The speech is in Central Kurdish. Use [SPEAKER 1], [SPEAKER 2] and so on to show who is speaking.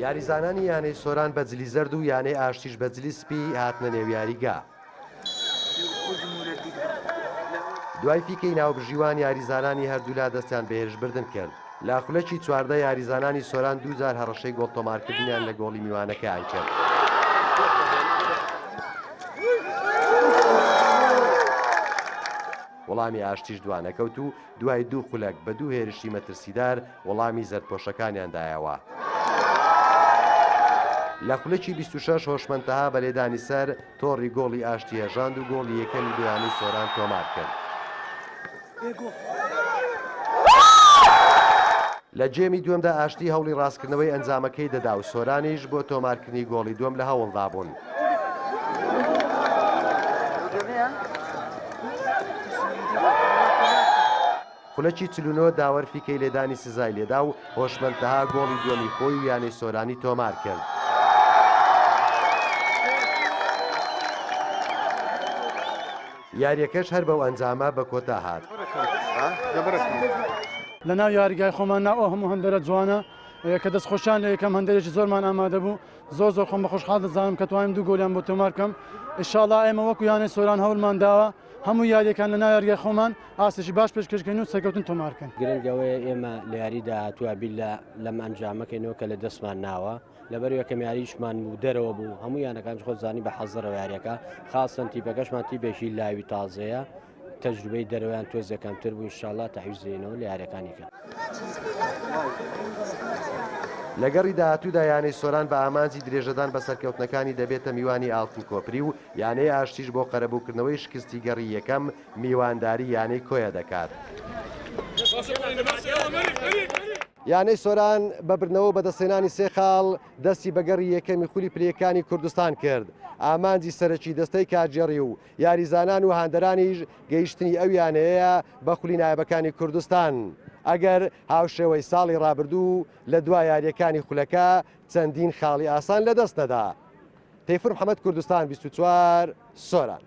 [SPEAKER 1] یاریزانانی یانەی سۆران بە جلی زەرد و یانەی ئاشتیش بە جلی سپی هاتنە نێو یاریگا. دوای فیکەی ناوبژیوان یاریزانانی هەردوولا دەستیان بە هێرشبردن کرد. لە خولەکی 14 یاریزانانی سۆران دووجار هەڕەشەی گۆڵ تۆمارکردنیان لە گۆڵی میوانەکەیان کرد. وەڵامی ئاشتیش دوانەکەوت و دوای دوو خولەک بە دوو هێرشی مەترسیدار وەڵامی زەردپۆشەکانیان دایەوە. لە خولەکی 26 هۆشمەند تەها بە لێدانی سەر، تۆڕی گۆڵی ئاشتی هەژاند و گۆڵی یەکەمی بۆ یانەی سۆران تۆمار کرد. لە گێمی دووەمدا ئاشتی هەوڵی ڕاستکردنەوەی ئەنجامەکەی دەدا و سۆرانیش بۆ تۆمارکردنی گۆڵی دووەم لە هەوڵدا بوون. خولەکی 49 داوەر فیکەی لێدانی سزای لێدا و هۆشمەند تەها گۆڵی دووەمی خۆی و یانەی سۆرانی تۆمار کرد. یارییەکەش هەر بەو ئەنجامە بە کۆتا هات.
[SPEAKER 2] لە ناو یاریگای خۆمان ناو ئەو هەموو هەندەرە جوانە کە دەستخۆشیان لە یەکەم هەندەرێکی زۆرمان ئامادە بوو زۆر زۆر خۆم بە خۆشحاڵ دەزانم کە توانیم دوو گۆلیان بۆ تۆمار بکەم ئیشاڵا ئێمە وەکو یانەی سۆران هەوڵمان داوە هەموو یاریەکان لە ناو یاریگای خۆمان ئاستێکی باش پێشکەشکەین و سەرکەوتن تۆمارکەن.
[SPEAKER 3] گرنگ ئەوەیە ئێمە لە یاری داهاتووە بیر لە لەم ئەنجامەکەینەوە کە لە دەستمان ناوە لەبەر یەکەم یاریشمان بوو دەرەوە بوو هەموو یانەکان خۆ زانی بە حەزەرەوە یاریەکە خاستن تیپەکەشمان تیپێکی لاوی تازەیە تەجروبەی دەرەوەیان تۆزێ کەمتر بوو ئینشاڵڵا تەعویز دەینەوە لە یاریەکانی کە.
[SPEAKER 1] لە گەڕی داهاتوودا یانەی سۆران بە ئامانجی درێژەدان بە سەرکەوتنەکانی دەبێتە میوانی ئاڵتون کۆپری و یانەی ئاشتیش بۆ قەرەبووکردنەوەی شکستی گەڕی یەکەم میوانداری یانەی کۆیە دەکات. یانەی سۆران بە بردنەوە و بەدەستهێنانی سێ خاڵ دەستی بە گەڕی یەکەمی خولی پلەیەکانی کوردستان کرد، ئامانجی سەرەکی دەستەی کارگێڕی و یاریزانان و هاندەرانیش گەیشتنی ئەو یانەیەیە بە خولی نایابەکانی کوردستان، ئەگەر هاوشێوەی ساڵی رابردوو لە دوا یارییەکانی خولەکە چەندین خاڵی ئاسان لەدەست نەدا. تەیفور محەمەد کوردستان 24، سۆران.